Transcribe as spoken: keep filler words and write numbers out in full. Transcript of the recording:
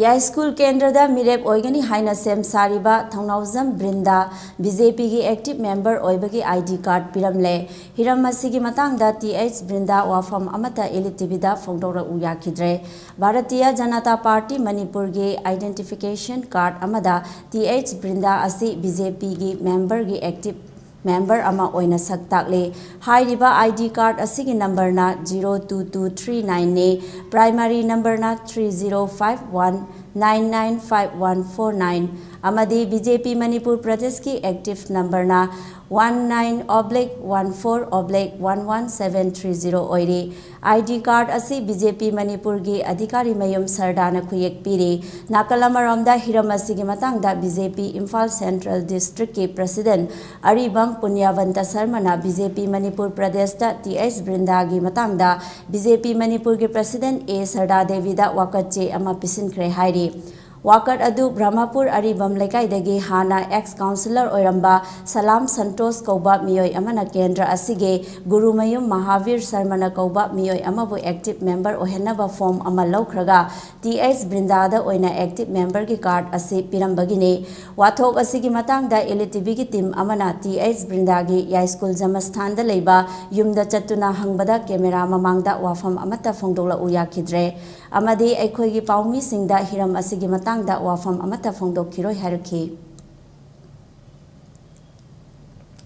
ꯌꯥꯏꯁ꯭ꯀꯨꯜ ꯀꯦꯟꯗ꯭ꯔꯗ ꯃꯤꯔꯦꯞ ꯑꯣꯏꯒꯅꯤ ꯍꯥꯏꯅ ꯁꯦꯝ ꯁꯥꯔꯤꯕ ꯊꯧꯅꯥꯎꯖꯝ ꯕ꯭ꯔꯤꯟꯗꯥ ꯕꯤ ꯖꯦ ꯄꯤꯒꯤ ꯑꯦꯛꯇꯤꯚ ꯃꯦꯝꯕꯔ ꯑꯣꯏꯕꯒꯤ ꯑꯥꯏ ꯗꯤ ꯀꯥꯔꯗ ꯄꯤꯔꯝꯂꯦ꯫ ꯍꯤꯔꯝ ꯑꯁꯤꯒꯤ ꯃꯇꯥꯡꯗ ꯇꯤ ꯑꯩꯆ ꯕ꯭ꯔꯤꯟꯗꯥ ꯋꯥꯐꯝ ꯑꯃꯠꯇ elite T ꯚꯤꯗ ꯐꯣꯡꯗꯣꯛꯂꯛꯎ ꯌꯥꯈꯤꯗ꯭ꯔꯦ꯫ Bharatiya Janata party ꯃꯅꯤꯄꯨꯔꯒꯤ identification card ꯑꯃꯗ ꯇꯤ ꯑꯩꯆ ꯕ꯭ꯔꯤꯟꯗꯥ ꯑꯁꯤ ꯕꯤ ꯖꯦ ꯄꯤꯒꯤ ꯃꯦꯝꯕꯔꯒꯤ ꯑꯦꯛꯇꯤꯚ ꯃꯦꯝꯕꯔ ꯑꯃ ꯑꯣꯏꯅ ꯁꯛ ꯇꯥꯛꯂꯤ꯫ ꯍꯥꯏꯔꯤꯕ ꯑꯥꯏ ꯗꯤ ꯀꯥꯔꯗ ꯑꯁꯤꯒꯤ ꯅꯝꯕꯔꯅ ꯖꯤꯔꯣ ꯇꯨ ꯇꯨ ꯊ꯭ꯔꯤ ꯅꯥꯏꯟꯅꯤ, ꯄ꯭ꯔꯥꯏꯃꯥꯔꯤ ꯅꯝꯕꯔꯅ three zero five one nine nine five one four nine ꯑꯃꯗꯤ ꯕꯤ ꯖꯦ ꯄꯤ ꯃꯅꯤꯄꯨꯔ ꯄ꯭ꯔꯗꯦꯁꯀꯤ ꯑꯦꯛꯇꯤꯚ ꯅꯝꯕꯔꯅ one nine oblique one four oblique one one seven three zero ꯑꯣꯏꯔꯤ꯫ I D card ꯑꯁꯤ B J ꯄꯤ ꯃꯅꯤꯄꯨꯔꯒꯤ ꯑꯙꯤꯀꯥꯔꯤ ꯃꯌꯨꯝ ꯁꯔꯗꯥꯅ ꯈꯨꯌꯦꯛ ꯄꯤꯔꯤ꯫ ꯅꯥꯀꯜ ꯑꯃꯔꯣꯝꯗ ꯍꯤꯔꯝ ꯑꯁꯤꯒꯤ ꯃꯇꯥꯡꯗ ꯕꯤ ꯖꯦ ꯄꯤ ꯏꯝꯐꯥꯜ ꯁꯦꯟꯇ꯭ꯔꯦꯜ ꯗꯤꯁꯇ꯭ꯔꯤꯛꯀꯤ ꯄ꯭ꯔꯁꯤꯗꯦꯟ ꯑꯔꯤꯕꯝ ꯄꯨꯅ꯭ꯌꯥꯕꯟꯇ ꯁꯔꯃꯅ ꯕꯤ ꯖꯦ ꯄꯤ ꯃꯅꯤꯄꯨꯔ ꯄ꯭ꯔꯗꯦꯁꯇ ꯇꯤ ꯑꯩꯆ ꯕ꯭ꯔꯤꯟꯗꯥꯒꯤ ꯃꯇꯥꯡꯗ ꯕꯤ ꯖꯦ ꯄꯤ ꯃꯅꯤꯄꯨꯔꯒꯤ ꯄ꯭ꯔꯁꯤꯗꯦꯟ ꯑꯦ ꯁꯔꯗꯥ ꯗꯦꯕꯤꯗ ꯋꯥꯀꯠ ꯆꯦ ꯑꯃ ꯄꯤꯁꯤꯟꯈ꯭ꯔꯦ ꯍꯥꯏꯔꯤ꯫ ꯋꯥꯀꯠ ꯑꯗꯨ ꯕ꯭ꯔꯍꯃꯄꯨꯔ ꯑꯔꯤꯕꯝ ꯂꯩꯀꯥꯏꯗꯒꯤ ꯍꯥꯟꯅ ꯑꯦꯛꯁ ꯀꯥꯎꯟꯁꯤꯂꯔ ꯑꯣꯏꯔꯝꯕ ꯁꯂꯥꯝ ꯁꯟꯇꯣꯁ ꯀꯧꯕ ꯃꯤꯑꯣꯏ ꯑꯃꯅ ꯀꯦꯟꯗ꯭ꯔ ꯑꯁꯤꯒꯤ ꯒꯨꯔꯨꯃꯌꯨꯝ ꯃꯍꯥꯕꯤꯔ ꯁꯔꯃꯅ ꯀꯧꯕ ꯃꯤꯑꯣꯏ ꯑꯃꯕꯨ ꯑꯦꯛꯇꯤꯚ ꯃꯦꯝꯕꯔ ꯑꯣꯏꯍꯟꯅꯕ ꯐꯣꯔꯝ ꯑꯃ ꯂꯧꯈ꯭ꯔꯒ ꯇꯤ ꯑꯩꯆ ꯕ꯭ꯔꯤꯟꯗꯥꯗ ꯑꯣꯏꯅ ꯑꯦꯛꯇꯤꯚ ꯃꯦꯝꯕꯔꯒꯤ ꯀꯥꯔꯗ ꯑꯁꯤ ꯄꯤꯔꯝꯕꯒꯤꯅꯤ꯫ ꯋꯥꯊꯣꯛ ꯑꯁꯤꯒꯤ ꯃꯇꯥꯡꯗ ꯏꯂꯤꯠ ꯇꯤ ꯚꯤꯒꯤ ꯇꯤꯝ ꯑꯃꯅ ꯇꯤ ꯑꯩꯆ ꯕ꯭ꯔꯤꯟꯗꯥꯒꯤ ꯌꯥꯏꯁ꯭ꯀꯨꯜ ꯖꯃꯁꯊꯥꯟꯗ ꯂꯩꯕ ꯌꯨꯝꯗ ꯆꯠꯇꯨꯅ ꯍꯪꯕꯗ ꯀꯦꯃꯦꯔꯥ ꯃꯃꯥꯡꯗ ꯋꯥꯐꯝ ꯑꯃꯠꯇ ꯐꯣꯡꯗꯣꯛꯂꯛꯎ ꯌꯥꯈꯤꯗ꯭ꯔꯦ꯫ ꯑꯃꯗꯤ ꯑꯩꯈꯣꯏꯒꯤ ꯄꯥꯎꯃꯤꯁꯤꯡꯗ ꯍꯤꯔꯝ ꯑꯁꯤꯒꯤ ꯃꯇꯥꯡꯗ ꯋꯥꯐꯝ ꯑꯃꯠꯇ ꯐꯣꯡꯗꯣꯛꯈꯤꯔꯣꯏ ꯍꯥꯏꯔꯛꯈꯤ꯫